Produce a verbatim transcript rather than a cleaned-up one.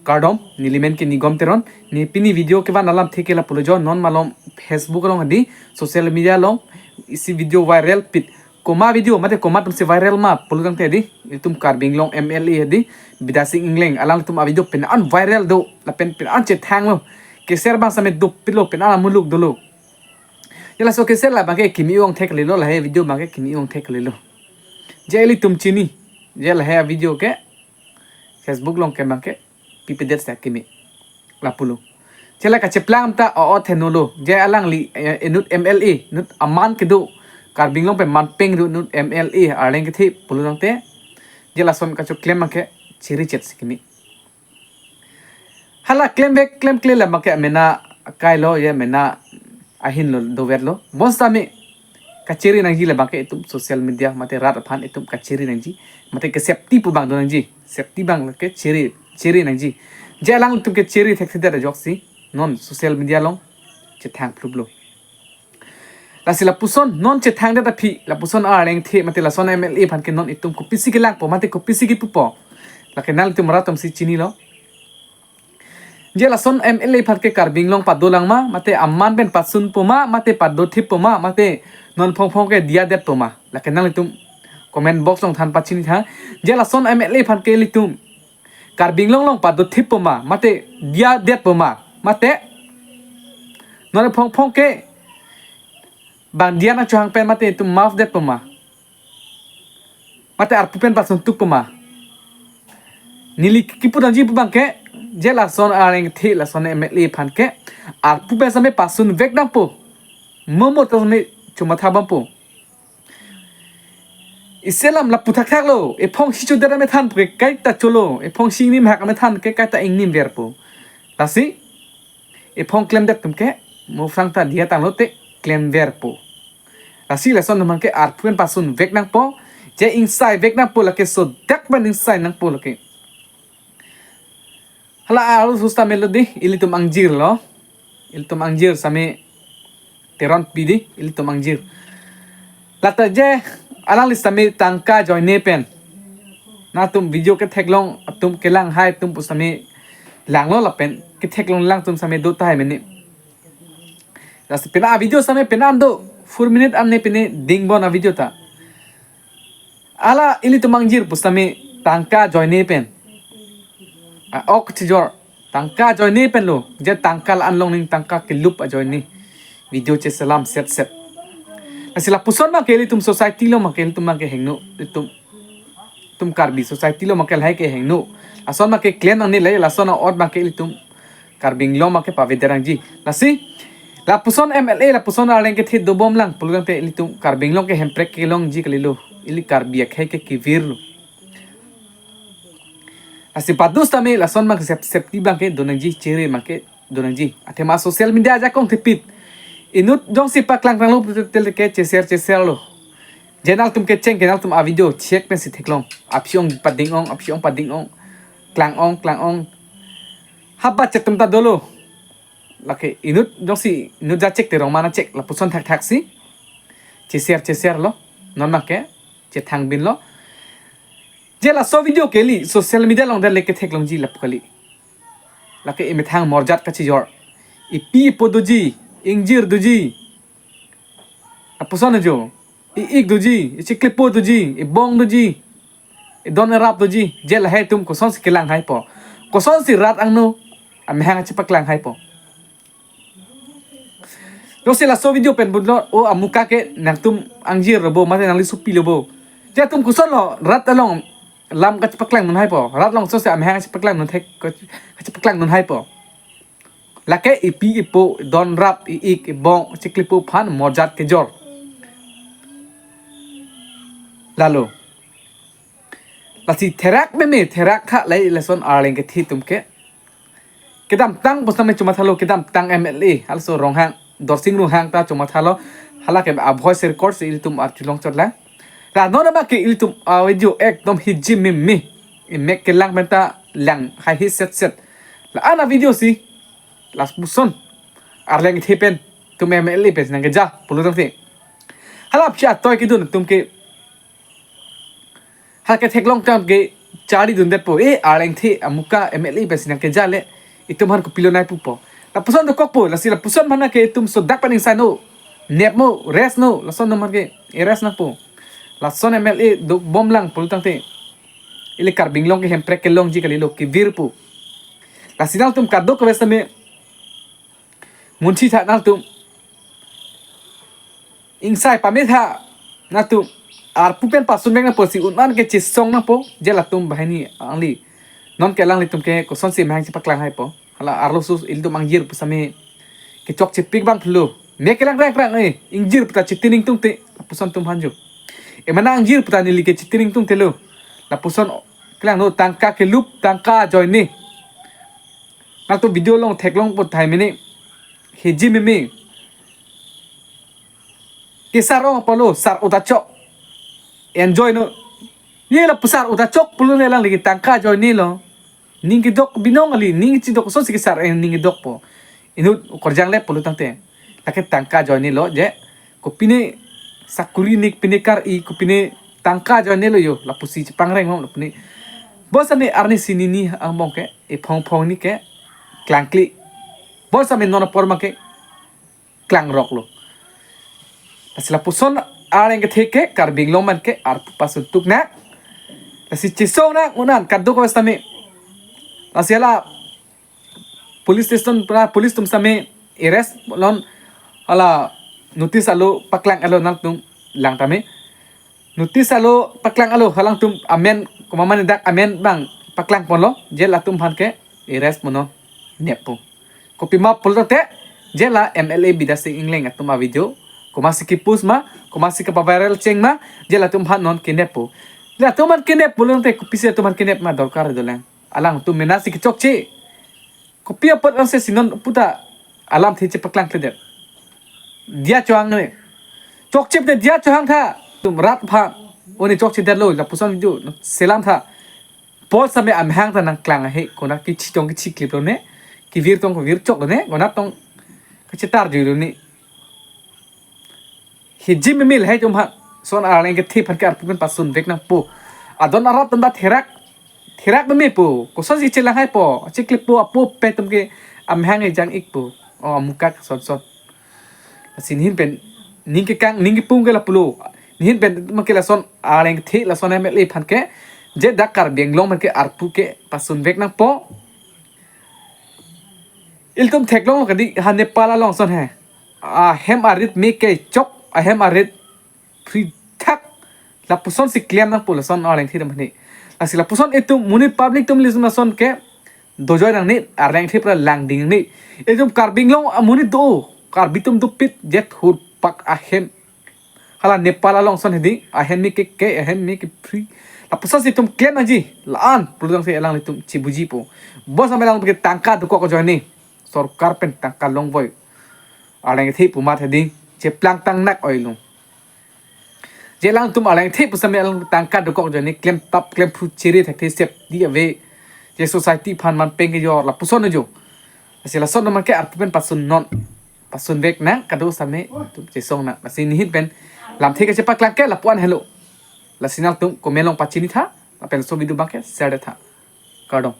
Kardom, neli men ke Nigom Teron. Ne pini video kevan alamthe ke lapulo jo, non malom Facebook along hadi, social media along isi video viral pit. Komat video, mate komat atumsi viral ma pulotangte hadi, itum Karbi Anglong M L A hadi, Bidya Sing Engleng, alangtum avideo pen-an viral do, lapen pen-an chethanglo. Keser abang same dopiklo, pen-an amuluk dolo. Je laso keser la abang ke kimi-ong theklelo, lahei video abang ke kimi-ong theklelo. Je ilitum chini, je lahei avideo ke Facebook along ke abang ke pipedet sa kimi, lapulo. Je la kacheplang ta o-ot henolo. Je alangli, eh, inut M L A, inut aman kedo, Karbi Anglong pen manpeng do inut M L A arleng kethe pulotangte, je lason kachoklem abang ke chiri chet si kimi. Hala klemvek klemkle la abang ke amena akailo, je amena ahinlo, doverlo. Bonsitame kachiri nangji la abang ke itum social media mate rat aphan itum kachiri nangji. Mate ke safety pu abang do nangji. Safety abang ke chiri, chiri nangji. Je alangtum ke chiri thekthedet ajoksi non social media along chethang phluplo. Lasi lapuson non chethangdet aphi, lapuson arleng kethe mate lason M L A aphan ke non itum kopisi kelangpo mate kopisi kepupo, lake nanglitum rat atumsi chinilo. Je lason M L A aphan ke Karbi Anglong padolang ma, mate aman pen pasunpo ma, mate padothippo ma, mate non phongphong ke diya detpo ma, lake nanglitum comment box along than pachini tha. Je lason M L A aphan ke ilitum Karbi Anglong along padothippo ma, mate diya detpo ma, mate non phongphong ke bang diya nangchohang pen mate itum maf detpo ma, mate arpu pen pasuntukpo ma. Neli kipu nangji pu abang ke, je lason arleng kethe, lason M L A aphan ke arpu pen same pasunvek nangpo. Mo mo ta same chomatha bompo. Isi alam lapu thakthaklo, ephongsi chodet amethan ke kaita cholo, ephongsi ingnim hak amethan ke kaita ingnimverpo. Lasi ephong klemdet atum ke mo aphrang ta diya tanglote klemverpo. Lasi lason atum ke arpu pen pasunvek nangpo, je ingsaivek nangpo, lake sodak pen ingsai nangpo lake. Hala arlo sustame lo di, ilitum angjirlo. Ilitum angjir same Teronpi di, ilitum angjir. Lata je alangli same tangka ajoine pen, nangtum video ketheklong atum, kelanghai atum pusitame langlo lapen ketheklong alangtum same do tahai mene. Lasi pen avideo same pen an do, four minute an ne pen ne dingbom avideo ta. Hala ilitum angjir pusitame tangka ajoine pen, a-ok chijor, tangka ajoine pen lo, je tangka la-an longning, tangka kelup ajoine video cheselam setset. Lasi lapuson abang ke ilitum society along abang ke ilitum abang ke hingno, itum, itum Karbi society along abang ke lahai ke hingno. Lason abang ke klem nangne le, lason a-ot abang ke ilitum Karbi Anglong abang ke pavedet nangji. Lasi lapuson M L A, lapuson arleng kethe dobomlang pulotangte ilitum Karbi Anglong ke hemprek kelongji kalilo. Ili Karbi akhei ke kevirlo. Lasi padus tame lason abang ke sep-, safety abang ke do nangji, chiri abang ke do nangji. Athema social media ajakong thepit, inut jongsi paklang tanglo pulote ke cheser cheserlo. Je nangtum kecheng ke nangtum avideo check pensi theklong. Aphi-ong pading-ong, aphi-ong pading-ong, klang-ong, klang-ong. Habat chet atum ta dolo. Lake inut jongsi inut jachek te rong mana chek, lapuson thakthaksi cheser cheserlo. Non abang ke chethangbinlo. Je laso video ke ili social media along det le ketheklongji lapu kali. Lake emethang morjat kachijor, ipi ipo doji, ingjir doji, lapuson ajo, i-ik doji, ichiklipo doji, ibong doji, idon irap doji, je lahei atum kosonsi kelanghaipo, kosonsi rat angno amahang chepaklangphaipo. Jongsi laso video pen bunlo, o amuka ke nangtum angjirlo bo, mate nangli sopilo bo, je atum kosonlo rat along lam kachepaklang dunhaipo, rat along kosonsi amahang chepaklang dunthek, kachepaklangdunhaipo. Lake ipi ipo, idon irap, i-ik, ibong, chiklipo aphan morjat kejor. Lalo. Lasi therak meme, therak tha, lahei lason arleng kethe atum ke. Kedamtang pusitame chomathalo, kedamtang M L A, halaso Ronghang, Dorsing Ronghang ta chomathalo, hala ke a-voice record si ilitum arjulong chotlang. La non abang ke ilitum avideo ekdom hiji meme, emek kelang pen ta lang haihe setset. La-an avideo si, lapuson arleng kethe pen, itum M L A pen nangkeja pulotangte, hala aphi atoi kedun atum ke, hala ketheklong atum ke charlidundetpo, eh, Arlengthe amuka M L A pensi nangkeja le, itum aphan kopilo nai pupo. Lapuson dokokpo, lasi lapuson mana ke itum sodak pen ingsai no, nepmo, rest no, lason atum aphan ke, eh, rest nangpo. Lason M L A dobomlang pulo tangte, ili Karbi Anglong ke Hemprek kelongji kalilo, kevirpo. Lasi nangtum kadokave sitame munchitha nangtum, ingsai pametha nangtum, arpu pen pasunvek nangpo, si un-an ke chesong nangpo, je latum banghini angli. Non ke alanglitum ke kosonsi amahang chepaklang haipo. Hala arloso ilitum angjir pu sitame kechokchepik abang pulo. Me kelang rang rang, eh, ingjir puta chitini ingtungte, lapuson atum aphan jo. Emana angjir puta neli ke chitini ingtungtelo. Lapuson kelang no, tangka kelup, tangka ajoine. Nangtum video along theklongpo tahai mene. Heji meme. Kesar ong apotlo, sar uta chok. Enjoy no. Ye lapu sar uta chok pulo ne lang lagi, tangka ajoinelo. Ning kedok binong kali, ning chidok, kosonsi kesar, eh, ning kedokpo. Inut ukorjang le pulo tangte. Lake tangka ajoinelo je. Kopine sakuri ne, kopine kar-i, kopine tangka ajoinelo jo, lapusi chepangreng hong, lapune. Bonsitame arni si nini angbong ke, ephong phong ni ke, klangkli. Bonsitame non apor ma ke, klangroklo. Lasi lapuson Arleng kethe ke, Karbi Anglong man ke, arpu pasun tuk nang. Lasi chesong nang, un-an, kadokave sitame. Lasi hala police station pra police atum sitame arrest lon, hala notice alo paklang alo nangtum lang tame. Notice alo paklang alo, halangtum amen, komat mane dak amen abang paklang ponlo, je latum aphan ke arrest mono neppo. Kopima pulote, je la M L A Bidya Sing Engleng atum avideo, komatsi kepost ma, komatsi kepaviral cheng ma, je latum aphan non keneppo. Latum aphan kenep pulote, kopisi latum aphan kenep ma dorkar dolang. Alangtum menasi kechokche. Kopi apot anse si non puta alamthe chepaklangkledet. Diya chohang ne. Chokchepte diya chohang tha. Tum rat pha. Oni chokchedetlo, lapuson video selam tha. Bonsitame amahang ta nangklang ahe, konat kechitong kechikliplo ne. Kevir tong kevir choklo ne. Konat tong kachetar juilo ne. Heji meme lahai atum aphan, lason Arleng kethe aphan ke arpu pen pasunvek nangpo. Adon arat atum ta therak, therak memepo. Kosonsi chelang haipo, cheklepo, apo pe atum ke amahang ejang ikpo. O, amuka kosonson. Lasi nihin pen, ning kekang, ning kepung ke lapulo. Nihin pen, make lason Arleng kethe, lason M L A aphan ke, je dak Karbi Anglong aphan ke arpu ke pasunvek nangpo. Ilitum theklonglo kadi ha Nepal along ason he. Ahem arit me kechok, ahem arit phri thak. Lapusonsi klem nangpo lason Arlengthe atum aphan he. Lasi lapuson itum monit public atum ilitum lason ke dojoi nangne, Arlengthe pura langding nangne. Itum Karbi Anglong amonit do, Karbi atum dopik, je thurpak ahem. Hala Nepal along ason hedi, ahem me ke, ke, ahem me ke phri. Lapusonsi itum klem nangji, la-an, pulo tangte alanglitum chibujipo. Bonsitame alang ke tangka dokok ajoine, sorkar pen tangka longvoi. Arlengthe pu amat hedi, cheplang tang nak oilung. Je alangtum Arlengthe pusitame alang tangka dokok ajoine, klem tap, klem phru chere thekthe sep di ave. Je society aphan man peng kejor, lapuson ajo. Lasi lason atum ke arpu pen pasun non. Pasunvek nang, kado sitame, itum chesong nang. Lasi nihin pen, lamthe kachepaklang ke, lapu-an helo. Lasi nangtum, comment along pachini tha, lapen laso video abang ke, share tha. Kardom.